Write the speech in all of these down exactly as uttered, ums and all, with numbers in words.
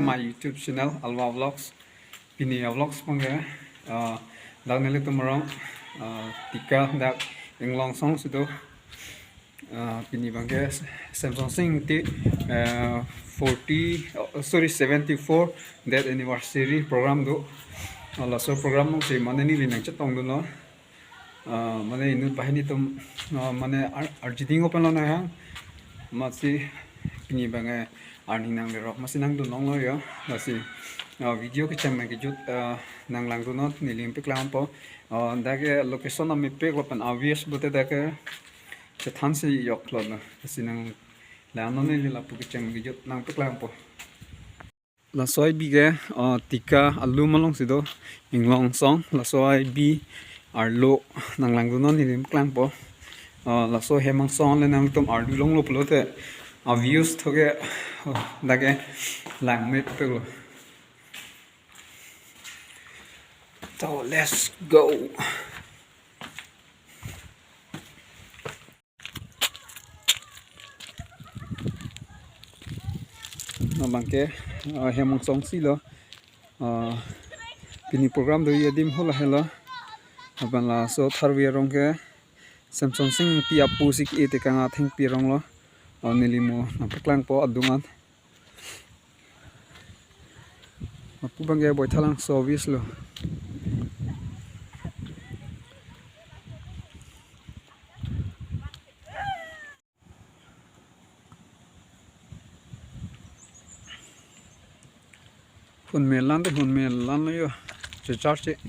My YouTube channel Alwa Vlogs. Pini a-vlogs abangke, ah, dak nelitum arong, ah, Tika dak Inglong Song si do. Ah, pini abangke Semsonsing Ingti, ah, forty, oh, sorry, seventy-four death anniversary program do. Ah, laso program alongsi mane neli nangchetongdunlo. Ah, mane inut banghini atum, ah, mane ar-, arjiding open lo nang hang. Amatsi pini abangke arni nanglerok amatsi nangdun longlo yo. Lasi, ah, video kecheng nangkejut, ah, nanglangdunnon, neli nangpaklangpo. Ah, dak ke location amepik lapen a-views pulote dak ke chethansi joklo na. Lasi nanglangnon, neli lapu kecheng nangkejut nangpaklangpo. Laso aibike, ah, Tika alum alongsi do, Inglong Song, laso aibi arlo nanglangdunnon, neli nangpaklangpo. Ah, laso hem angsong le nangtum arlu longlo pulote, ah, views thok ke, ah, dak ke langmepiklo. So, let's go. Labangke, ah, hem angsong si lo. Ah, pini program do adim hala helo. Lapen laso tharve arong ke Semsonsing Ingti apo si ke-e tekang athengpi arong lo. Ah, neli mo nangpaklangpo adung an. Apo abangke Boithalangso a-village lo. Hunme lan te hunme lan lo yo. Checharche.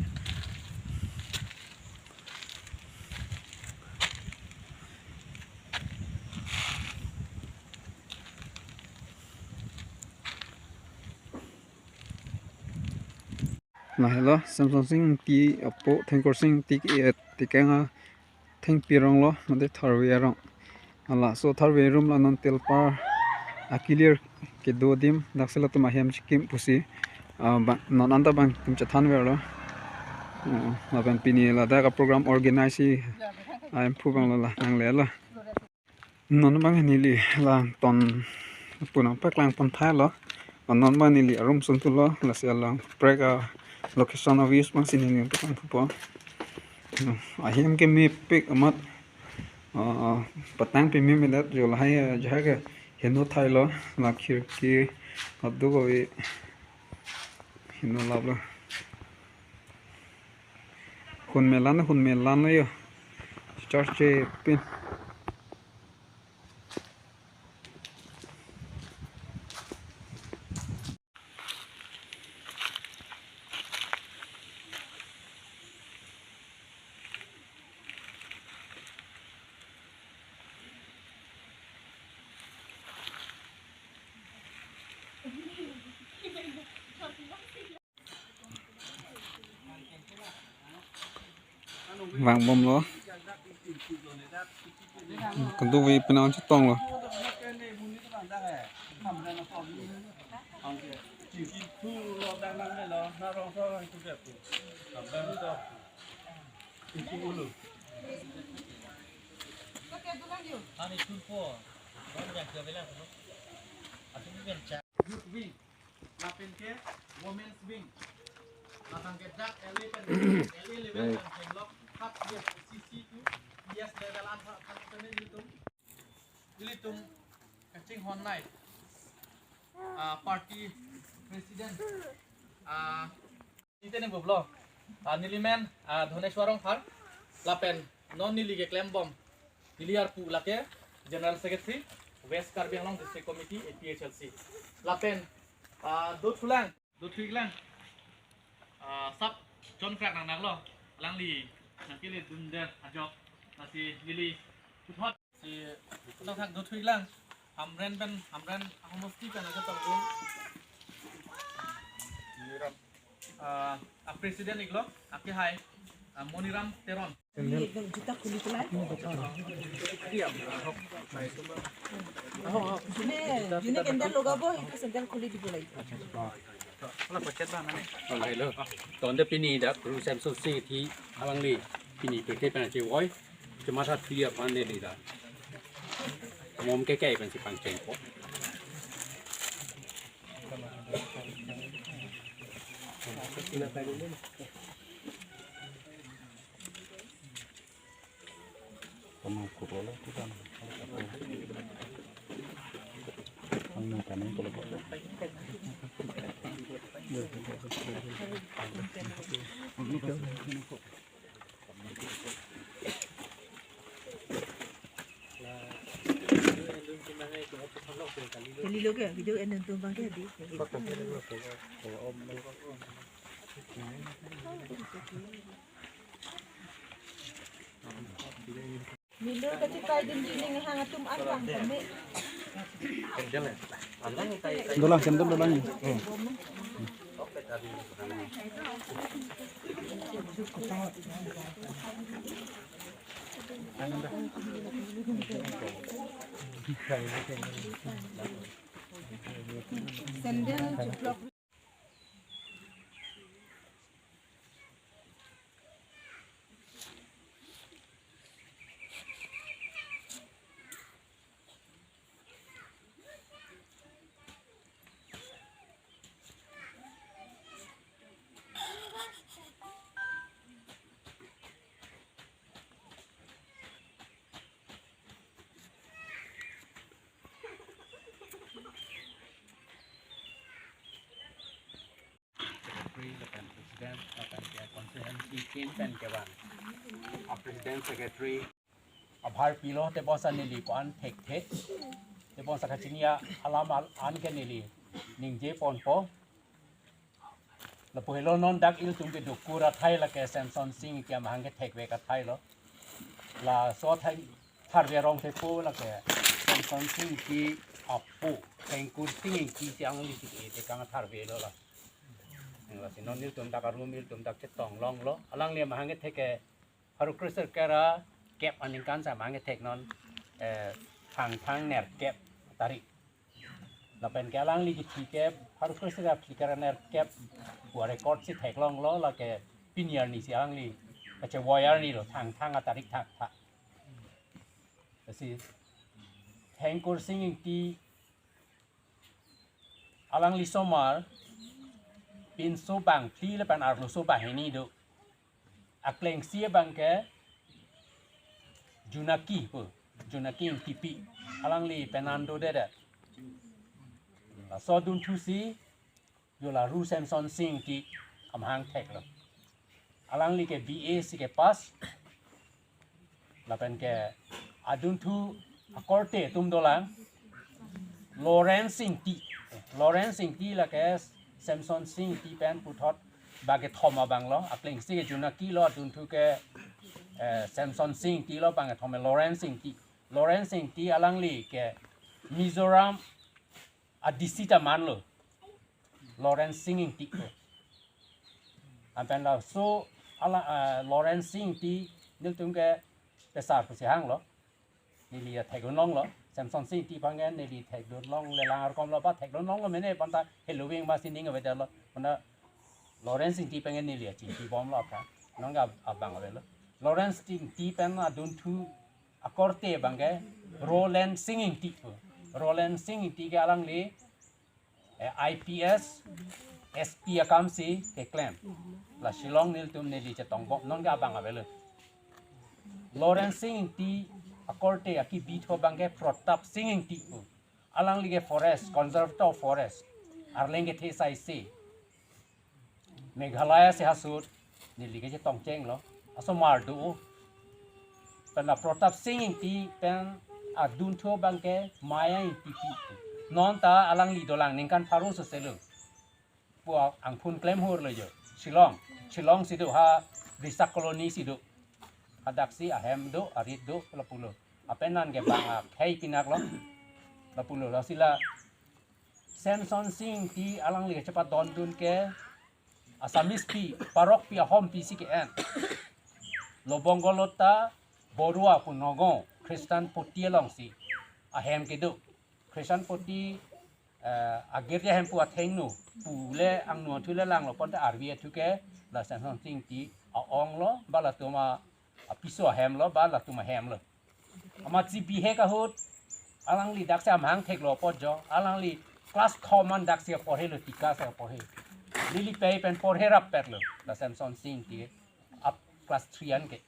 Lahelo Semsonsing Ingti apo Thengkursing Ingti ke-e tekang athengpi arong lo, mate tharve arong. Halaso tharve arum la non telpar akilir kedo adim, daksi latum ahem chikim pusi, ah, ba-, non anta bangtum chethanverlo. Ah, lapen pini ladak a-program organize si, ah, Hemphu abang lo la nanglelo. Non abang neli la ton pu nangpaklangpon thailo. Non abang neli arum suntulo, lasi alangprek a-location a-views abangsi neli nangpaklangpo. Ahem ke mepik amat, ah, patang peme melet jo lahai, ah, jahak ke heno thailo, la khirki kadokave heno laplo. Hunme lan, hunme lan lo yo. Checharche pin. Vangbomlo. Kadokave penang chetonglo. Lapen ke women's wing. Lapen ke dak L A pen, L A level pen, pen lok, half year, C C to, yes level an, an, an, ilitum, ilitum kachinghon nai. Ah, party president. Ah, ite ne bublo. Ah, neli men, ah, Dhoneswar Rongphar. Lapen non neli keklembom. Neli arpu lake General Secretary, West Karbi Anglong District Committee, A P H L C. Lapen, ah, dothulang, dothuiklang, ah, sap John Krak nang nanglo, alangli nangkele dunde ajok, lasi neli puthot si nangthak dothuiklang, Hamren pen, Hamren ahomosti pen aja tongdun. Ah, a president iklo, aphi hai, ah, Moniram Teron. ये एकदम जूता खुली खुला है। যোনে, যোনে চেণ্ডেল লগাব, সেইটো চেণ্ডেল খুলি দিব লাগিব। Hello. Tonte pini dak Guru Semsonsing Ingti alangli pini pete pen chevoi, chematha thuji aphan neli dak mom kekai pensi pangchengpo. Kalilo ke, video en nangtum abang ke di. Milo kachipai dun di ning hang atum an bang kami. Dolang, candle dolang. Sandal jeplok. Secretary lapen president lapen ke constituency team pen kevang a president, secretary abhar pilo, tebonta neli ko-an thekthe, tebonta kachini alam al-, an ke neli ningje ponpo. Lapu helo, non dak ilitum kedo kur athai lake Semson Sing Ingti amahang kethekvek athai lo. Laso athai tharve arong thepo lake Semson Sing Ingti apo Thengkur Sing Ingti si alangli si e tekang tharve lo la. Lasi non ilitum dak arum ilitum dak chetong longlo. Alangli amahang kethek ke pharo kre sirkep ra kep aningkan si amahang kethek non, eh, Thangthang nerkep tarik. Lapen ke alangli kithi ke pharo kre sirkep ra nerkep pu record si theklonglo, lake pini arni si alangli kachevoi arni lo, Thangthang atarik thakthak. Lasi Thengkur Sing Ingti alangli asomar pinso bangphli lapen arloso banghini do. Aklengsi abang ke Junaki pu, Junaki Ingtipi, alangli penan dodedet. Laso adunthu si jo la Ru Semson Sing Ingti amahang theklo. Alangli ke B A si kepass. Lapen ke adunthu akorte atum dolang, Lawrence Ingti. Lawrence Ingti lake Semson Sing Ingti pen puthot bangkethom abang lo, aklengsi ke Junaki lo, adunthu ke, eh, Semson Sing Ingti lo, bangkethom ke Lawrence Ingti. Lawrence Ingti alangli ke Mizoram a D C ta manlo, Lawrence Sing Ingti ko. Anpen laso ala, eh, Lawrence Sing Ingti nelitum ke pesar pusi hanglo. Neli ya thekdun longlo. Semson Sing Ingti abang ke neli thekdun longle lang arkom lo, ba thekdun longlo mene, bonta heloving ma sining avedetlo. Bonta Lawrence Ingti abang ke neli ya chingki bomlo aphan. Non ke ab-, abang avelo. Lawrence Ingti pen adunthu akorte abang ke Roland Sing Ingti pu. Roland Sing Ingti ke alangli, eh, I P S, S P akam si keklem. La Shillong nelitum neli chetongbom, non ke abang avelo. Lawrence Sing Ingti akorte akebitho abang ke Pratap Sing Ingti pu. Alangli ke forest, conservator of forest. Arleng kethe saisi Meghalaya si hasut, neli ke chetongchenglo, asomar do. Pen la Pratap Sing Ingti pen adunthu abang ke Maya Ingtipi. Non ta alangli dolang ningkan pharo soselo. Pu angphun klem hurlo jo. Shillong, Shillong si do, ha Risak Colony si do. Hadak si ahem do, arit do, lapulo. Apenan ke bang akhei pinaklo. Lapulo, lasi la Semson Sing Ingti alangli chepadondun ke Assamese pi, parokpi ahompi si ke-en. Lobong Golota Borua pu Nagaon Christian Poti alongsi ahem kedo. Christian Poti, eh, agirja ahem pu athengno, pule angno athu le langlo ponte arvi athu ke la Semson Sing Ingti a-ong lo, ba latum a-, apiso ahem lo, ba latum ahem lo. Amatsi bihek ahut, alangli daksi amahang theklo apot jo, alangli class kho man daksi porhelo, tika si porhe. neli pei pen porhe rap pet lo, la Samson Sing Ingti ke, up class three an ke.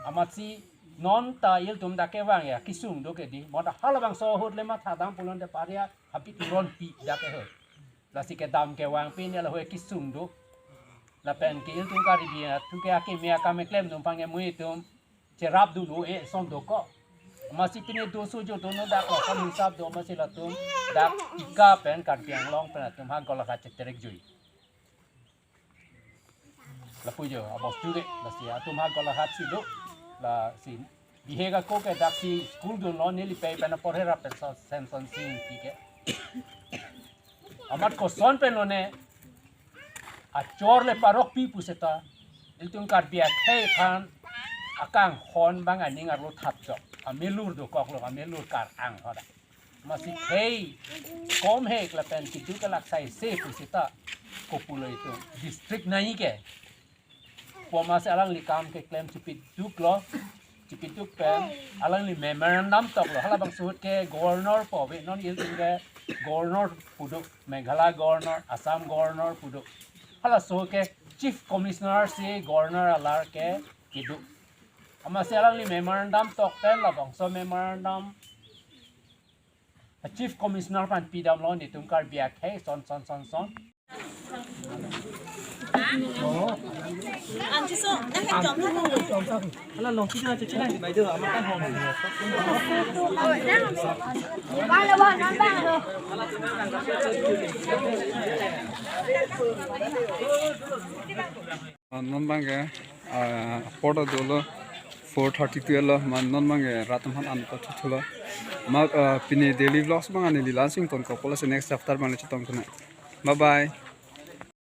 Amatsi non ta ilitum dak kevang ya, kesung do ke di. Mo ta halabangso ahut le matha dam pulote pari a, hapi turon pi dak ke ho. Lasi kedam kevang pin ya la ho kesung do. Lapen ke ilitum Karbi atum ke akimi akam keklem atum aphan ke mo itum cherap dun-e ason dokok. Amatsi pine doso jo dono dak lo, kami sap do amatsi latum dak ika pen Karbi Anglong pen atum ha Golaghat cheterek jui. Lapu jo, abos juga, lasi atum ha Golaghat si do, lasi bihek ako ke daksi school dunlo, neli pei pen porhe rap pen Sa-, Samson Sing Ingti ke. Amat koson pen lone, achor le parok pi pu seta, ilitum Karbi akhei aphan akanghon abang aning arlo thap chok. Amelur dokok lo, amelur kar-ang hoda. Amatsi khei kom hek lapen keduk ke laksai se pu seta, kopulo itum district nai ke. Pu amatsi alangli kam keklem chipiduk lo, chipiduk pen alangli memorandum tok lo. Halabangso ahut ke governor pu ave, non ilitum ke governor pu do, Meghalaya governor, Assam governor pu do. Halaso ke chief commissioner si governor alar ke kedo. Amatsi alangli memorandum tok pen labangso memorandum chief commissioner aphan pidam lo, netum Karbi akhei son son son son. Ah, non abang ke, ah, apor ta dolo four thirty-two lo, ma non abang ke rat atum aphan an ta thuthu lo. Ma, ah, pini daily vlogs abang neli la-an si ingtonkokpo, lasi next chapter abang le chetong thunang. Bye bye.